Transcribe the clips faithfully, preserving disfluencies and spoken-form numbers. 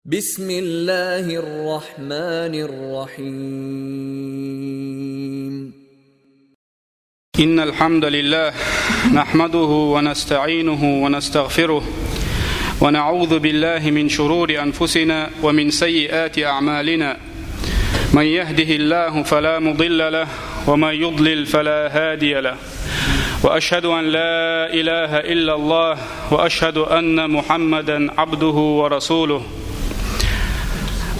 بسم الله الرحمن الرحيم. إن الحمد لله نحمده ونستعينه ونستغفره، ونعوذ بالله من شرور أنفسنا ومن سيئات أعمالنا. من يهده الله فلا مضل له، ومن يضلل فلا هادي له. وأشهد أن لا إله إلا الله، وأشهد أن محمدا عبده ورسوله.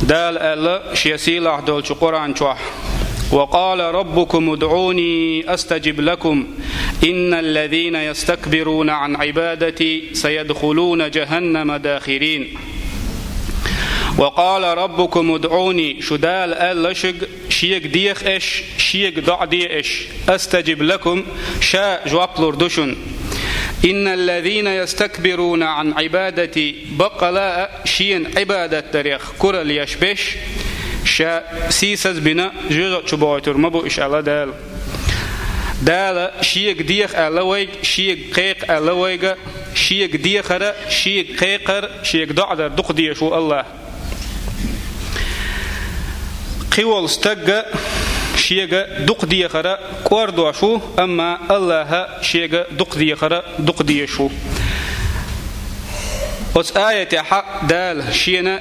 Дала аьлла шен сийлахь долчу Къуръан чохь: «وقال ربكم ادعوني أستجب لكم، إن الذين يستكبرون عن عبادتي سيدخلون جهنم داخرين». «وقال ربكم ادعوني», шу Дала аьлла шуьга, шега деха аша, шега доӀа де аша, «أستجب لكم», ша жоп лур ду шуна. «إن الذين يستكبرون عن عبادتي», баккъала а шена Ӏибадат дарех куралла еш берш, ша сийсаз а бина, жоьжахати чу бохуьйтур ма бу уьш, аьлла Дала. Дала шега деха аьлла вайга, шега кхайкха аьлла вайга, шега дехар а, шега кхайкхар а, шега доӀа дар дукха дезаш ву АллахӀ. Кхин волу стаг а шега дукха дехар а кӀордош ву, амма АллахӀ шега дукха дехар а дукха дезаш ву. Оцу аятехь Дала шена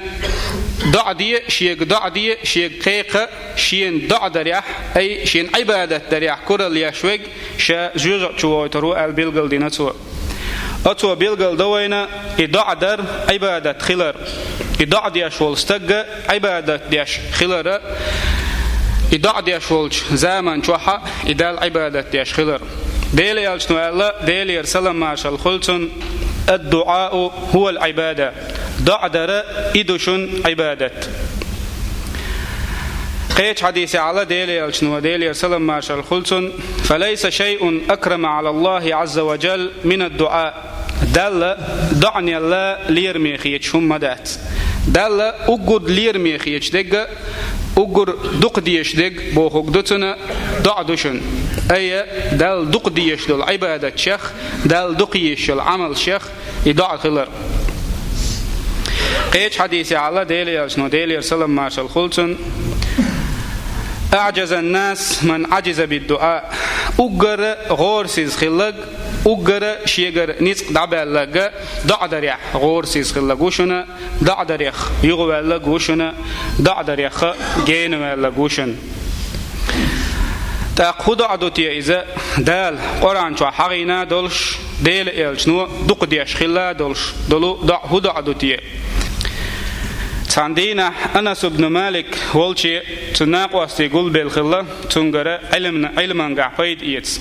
доӀа де, шега доӀа де, шега кхайкха, шена доӀа дарехь, ай, шена Ӏибадат дарехь куралла еш верг ша жоьжахати чу вохуьйтур ву аьлла билгалдина цо. Оцо билгалдо вайна и доӀа дар Ӏибадат хилар. И доӀа деш волу стаг а Ӏибадат деш хилар а, и доӀа деш волчу заман чохь а и Далла Ӏибадат деш хилар. Делан элчано аьлла, Делера салам-маршалла хуьлу цунна: «الدعاء هو العبادة». ДоӀа дар а и ду шуна Ӏибадат. Кхечу хьадисехь аьлла Делан элчано, Делера салам-маршалла хуьлу цунна: «فليس شيء أكرم على الله عز وجل من الدعاء». Далла доӀанел лераме хеташ хӀума ма дац. Далла уггар лераме хеташ дерг а, уггар дукха дезаш дерг бохург ду цунна, доӀа ду шуна. Ай, Далла дукха дезаш долу Ӏибадатех, Далла дукха езаш йолу Ӏамалшех и доӀа хилар. Кхечу хьадисехь аьлла Делан элчано, Делера салам-маршалла хуьлу цунна: «أعجز الناس من عجز بالدعاء». Уггар а гӀорасиза хилларг, уггар а шегара ницкъ дӀабаьлларг а доӀа дарехь гӀорасиза хилларг ву шуна, доӀа дарех юхаваьлларг ву шуна, доӀа дарех гена ваьлларг ву шуна. ТӀаккха хӀун доӀа ду те иза? Дала Къуръан чохь хьахийна а долуш, Делан элчано дукха деш хилла а долуш долу доӀа хӀун доӀа ду те? Цхьана дийнахь Анас ибн Малик волче цуьнан накъостий гулбелла хилла, цуьнгара Ӏилман-, Ӏилманехь пайда эца.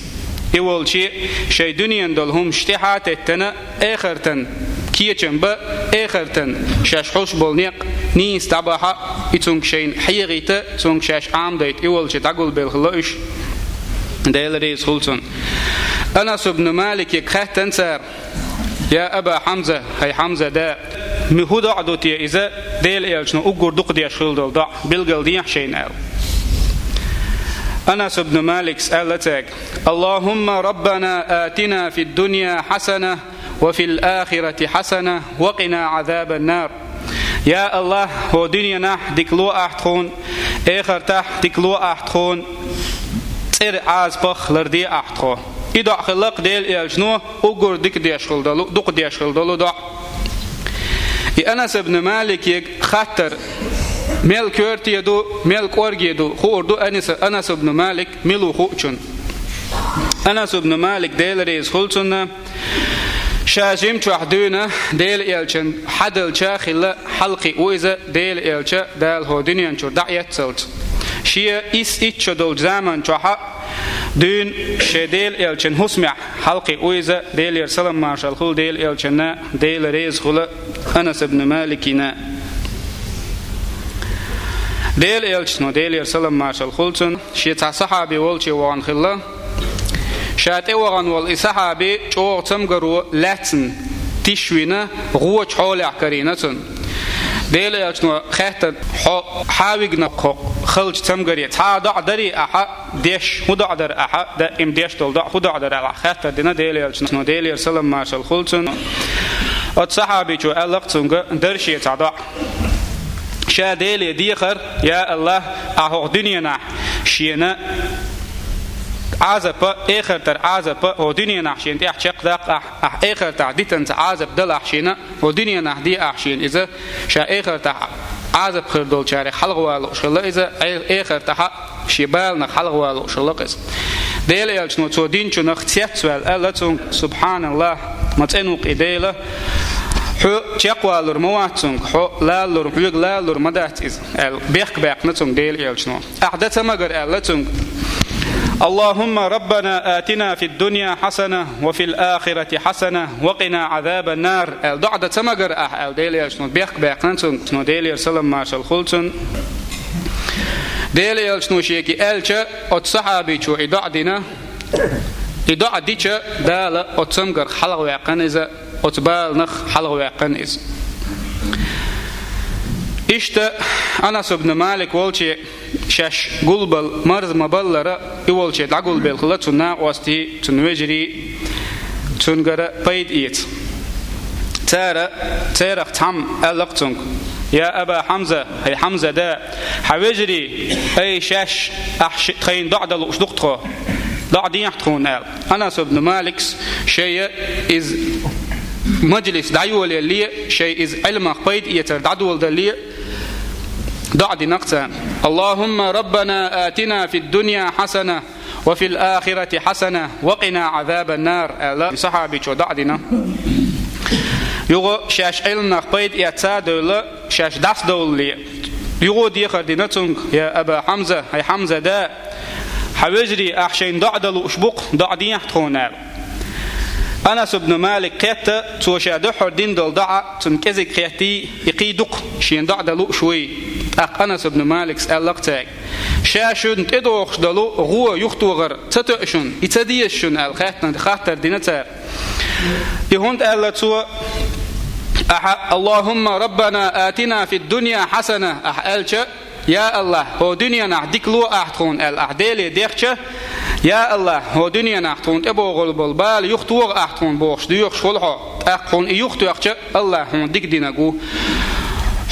И волче шайн дуьненан долу хӀуманаш тӀаьхьа а теттина, эхартан кечам бан, эхартан шаьш хьош болу некъ нийса дӀабахьа, и цуьнга шайна хьехийта, цуьнга шаьш Ӏамадайта и волче дӀагулбелла хилла уьш. Дела реза хуьлу цунна. Анас ибн Малике хаьттина цара: «Я Аба Хьамза, хӀай Хьамзан да, ми хӀун доӀа ду те иза, Делан элчано уггар дукха деш хилла долу доӀа, билгалдехьа шайна», – аьлла. Анас ибн Маликс аьлла цаьрга: «اللهم ربنا آتنا في الدنيا حسنة وفي الآخرة حسنة وقنا عذاب النار». Я АллахӀ, хӀокху дуьненахь дика ло ахь тхуна, эхартахь дика ло ахь тхуна, цӀера Ӏазапах ларде ахь тхо. И доӀа хилла-кх Делан элчано уггар дика деш хилла долу, дукха деш хилла долу доӀа. И Анас ибн Маликега хаттар, мел коьрте ду, мел кӀорге ду, хуур ду Анис-, Анас ибн Малик мила ву хуучунна. Анас ибн Малик, Дела реза хуьлу цунна, ша жима чохь дуьйна Делан элчанна хьадалча хилла хьалакхиъ ву иза, Делан элча Дала хӀокху дуьнен чуьра дӀаэццалц. Шен исс-итт шо долчу заман чохь а дуьйна шен Делан элчанна хӀусамехь хьалакхиъ ву иза, Делера салам-маршалла хуьлу Делан элчанна, Дела реза хуьлу Анас ибн Маликана. Делан элчано, Делера салам-маршалла хуьлу цунна, шен цхьа сахьаби волче вахана хилла. Ша тӀе вахана волу и сахьаби чӀогӀа цамгаро лаьцна тиша вина, гӀочу хьолехь карийна цунна. Делан элчано хаьттина: «Хьо хьан вигна кхо халчу цамгаре? Цхьа а доӀа дарий ахьа деш? ХӀун доӀа дара ахьа, даим деш долу доӀа хӀун доӀа дара?» – аьлла хаттар дина Делан элчано, Делера салам-маршалла хуьлу цунна. Оцу сахьабичо аьлла-кх цуьнга: «Дара шен цхьа доӀа». Ша Деле дехар: «Я АллахӀ, ахьа хӀокху дуьненахь шена Ӏазапа, эхартара Ӏазапа, хӀокху дуьненахь шена тӀехь чекхдаккха ахь, ахь эхартахь дитанца Ӏазап далахь шена, хӀокху дуьненахь де ахь шена иза». Ша эхартахь Ӏазап хир долчарех хьалхавала лууш хилла иза, э-, эхартахь шен баланах хьалхавала лууш хилла иза. Делан элчано цо динчунах цецваьлла аьлла цуьнга: «СубхьаналлахӀ, ма цӀена ву-кх и Дела, хьо чекхвалур ма вац цуьнга, хьо лалалур, хьоьга лалалур ма дац иза», аьлла, бехк баьккхина цуьнга Делан элчано. «Ахь дан ца магара», аьлла цуьнга: «АллахӀумма Раббана атина фид-дунья хьасана ва фил-ахирати хьасана ва къина Ӏазабан-нар», аьлла, доӀа дан ца магара ахь, аьлла, Делан элчано бехк баьккхина цуьнга, но Делера салам-маршалла хуьлу цунна. Делан элчано шега аьлча, оцу сахьабичо и доӀа дина. И доӀа дича, Дала оцу цамгарх хьалхаваьккхина иза, оцу баланах хьалхаваьккхина иза. Иштта Анас ибн Малик волче шаьш гулбала марза ма-баллара, и волче дӀагулбелла хилла цуьнан накъостий, цуьнан вежарий, цуьнгара пайда эца. Цара, царах цхьамма аьлла-кх цуьнга: «Я Аба Хьамза, хӀай Хьамзан да, хьан вежарий, ай шаьш, ахь ши-, тхайна доӀа дан лууш ду-кх тхо, доӀа дехьа тхуна», аьлла. Анас ибн Маликс шайна иза мажлис дӀайолале, шайна иза Ӏилманах пайда эцар дӀадоладале, доӀа дина-кх царна: «АллахӀумма Раббана атина фид-дунья хьасана ва фил-ахирати хьасана ва къина Ӏазабан-нар», аьлла, сахьабичо доӀа дина. Юха шаьш Ӏилманах пайда эцна а девлла, шаьш дӀасадовлале, юха дехар дина цуьнга: «Я Аба Хьамза, хӀай Хьамзан да, хьан вежарий, ахь шайна доӀа дан лууш бу-кх, доӀа дехьа тхуна», аьлла. Анас ибн Малик кхетта, цо ша дуьххьара дина долу доӀа цунна кӀезиг хеттий, и кхин дукха шена доӀа дан лууш вуй. ТӀаккха Анас ибн Маликс аьлла-кх цаьрга: «Ша шуна тӀедогӀуш долу гӀо юхатохар ца тоьа шуна, и ца деза шуна?» аьлла, хаьттина, хаттар дина цара. И хӀунда аьлла цо: «Ахьа, АллахӀумма Раббана атина фид-дунья хьасана», ахь аьлча, «Я АллахӀ, хӀокху дуьненахь дика ло ахь тхуна», аьлла, ахь Деле дехча, «Я АллахӀ, хӀокху дуьненахь тхуна тӀебогӀур болу бала юхатоха ахь тхуна», бохуш доьхуш волу хьо. ТӀаккха хьуна и юхатоьхча, АллахӀ хьуна дика динарг ву.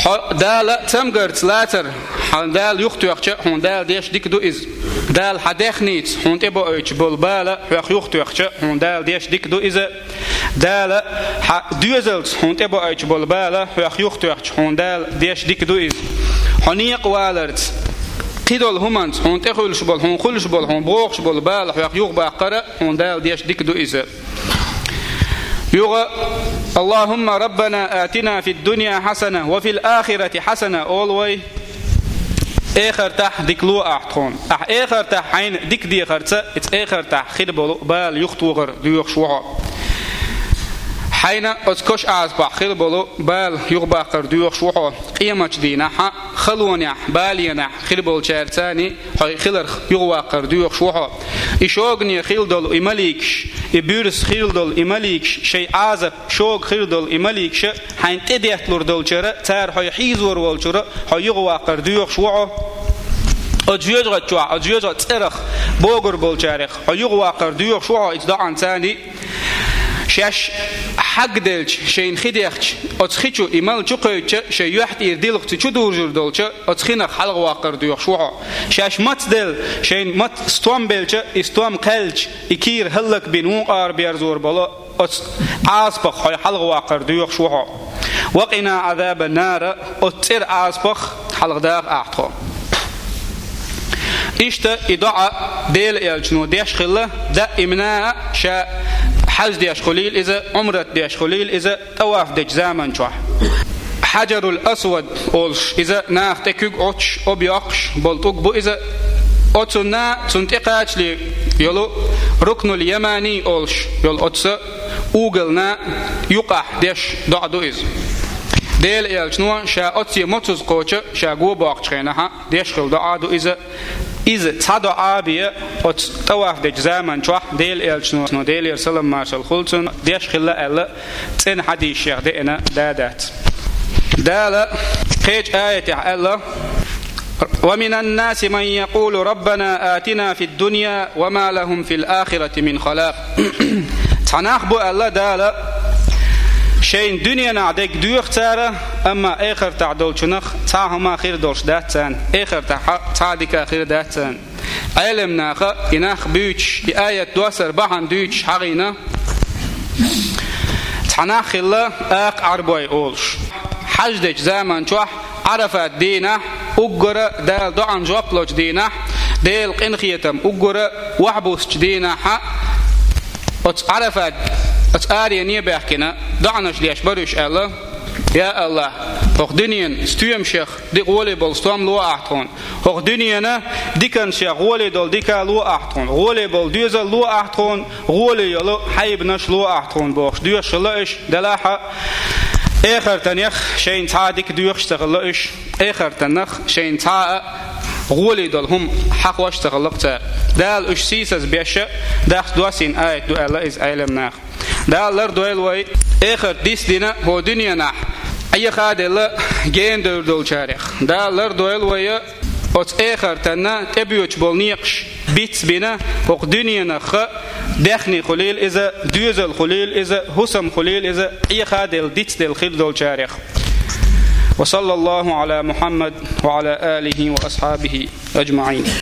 Хьо Дала цамгарца лацар, хьан Дала юхатоьхча, хьуна Дала деш дика ду иза. Дала хьан даьхница хьуна тӀебоуьйтуш болу бала хьох юхатоьхча, хьуна Дала деш дика ду иза. Дала хьан доьзалца хьуна тӀебоуьйтуш болу бала хьох юхатоьхча, хьуна Дала деш дика ду иза. Хьо некъа валарца, кхидолу хӀуманца хьуна тӀехуьлуш болу, хьуна хуьлуш болу, хьуна бохуш болу бала хьох юхабаккхара, хьуна Дала деш дика ду иза. Юха: «АллахӀумма Раббана атина фид-дунья хьасана ва фил-ахирати хьасана», олу вай. Эхартахь дика ло ахь тхуна. Ахь эхартахь хьайна дика дехарца, иза эхартахь хир болу бала юхатохар доьхуш ву хьо. Хьайна оцу кошан Ӏазапахь хир болу бала юхабаккхар доьхуш ву хьо. Къематчу дийнахь, халонехь, баленехь хир болчаьрца хьо хиларх юхаваккхар доьхуш ву хьо. И шогане хилла долу и маликаш, и буьрса хилла долу и маликаш, шайн Ӏазап шога хир долу и маликаша хьайна тӀедетталур долчуьра, цара хьо хьийзор волчуьра хьо юхаваккхар доьхуш ву хьо. Оцу жоьжахати чохь, оцу жоьжахати цӀерах богур болчарех хьо юхаваккхар доьхуш ву хьо иза доӀанца. Шаьш хьагделча, шайна хи дехча, оцу хи чу и мала чу кхевдича, шайн юьхь тӀера дилха цу чу дужур долча, оцу хинах хьалхаваккхар доьхуш ву хьо. Шаьш мацделла, шайна мац стом белча, и стом кхаьллича, и кийра хӀаллакбина вукхара берзор болу оцу Ӏазапах хьо хьалхаваккхар доьхуш ву хьо. «Ва къина Ӏазабан-нар», оцу цӀера Ӏазапах хьалхадаха ахь тхо. Иштта и доӀа Делан элчано деш хилла, даимна ша хьаж деш хуьлийла иза, Ӏумрат деш хуьлийла иза, тӀаваф дечу заман чохь. Хьаджарул-Асвад олуш, иза наха тӀе куьг Ӏуттуш, объоккхуш болу тӀулг бу иза. Оцунна, цунна тӀе кхачале йолу Рукнул-Ямани олуш йолу оцу уггар юкъахь деш доӀа ду иза. Делан элчано ша оццу моцаза кхочу, ша го боккхучу хенахь деш хилла доӀа ду иза. Иза цхьа доӀа бен оцу тӀаваф дечу заман чохь Делан элчано, Делера салам-маршалла хуьлу цунна, деш хилла аьлла, цӀена хьадисех деана да дац. Дала кхечу аятехь аьлла: «Ва минан-наси ман якъулу: Раббана атина фид-дунья ва ма лаху фил-ахирати мин халакъ». Цхьа нах бу аьлла Дала, Шайн дуьненахь дерг доьху цара, амма эхартахь долчунах цхьа а хӀума хир долуш дац царна, эхартахь цхьа а дика хир дац царна. Ӏелам наха и нах буьйцуш, и аят доссар бахьана дуьйцуш хьахийна цхьа нах хилла, акха Ӏарбой олуш. Хьаж дечу заман чохь Ӏарафат дийнахь, уггара Дала доӀан жоп лочу дийнахь, Делан къинхетам уггара вахьбуссучу дийнахьа, оцу Ӏарафат, оцу арене а баьхкина, доӀанаш деш бара уьш аьлла: «Я АллахӀ, хӀокху дуьненан стоьмашех ди-, гӀоле болу стом ло ахь тхуна. ХӀокху дуьненан диканашех гӀоле долу дика ло ахь тхуна. ГӀоле болу доьзал ло ахь тхуна, гӀоле йолу хьайбанаш ло ахь тхуна», – бохуш доьхуш хилла уьш, делахь а эхартанех шайна цхьа а дика доьхуш ца хилла уьш, эхартанах шайна цхьа а гӀоле долу хӀума хьахош ца хилла-кх цара. Дала уьш сийсаз беш а дахса доссийна аят ду аьлла иза Ӏелам наха. Дала лардойла вай эхарт дицдина хӀокху дуьненахь Ӏеха а делла гена девр долчарех. Дала лардойла вай оцу эхартанна тӀебоьдуш болу некъаш бицбина, хӀокху дуьненахха даьхни хуьлийла иза, доьзал хуьлийла иза, хӀусам хуьлийла иза, Ӏеха а делла, дицделла хир долчарех. Ва саллаллаху Ӏала Мухьаммад ва Ӏала алихи ва асхьабихи аджмаӀин.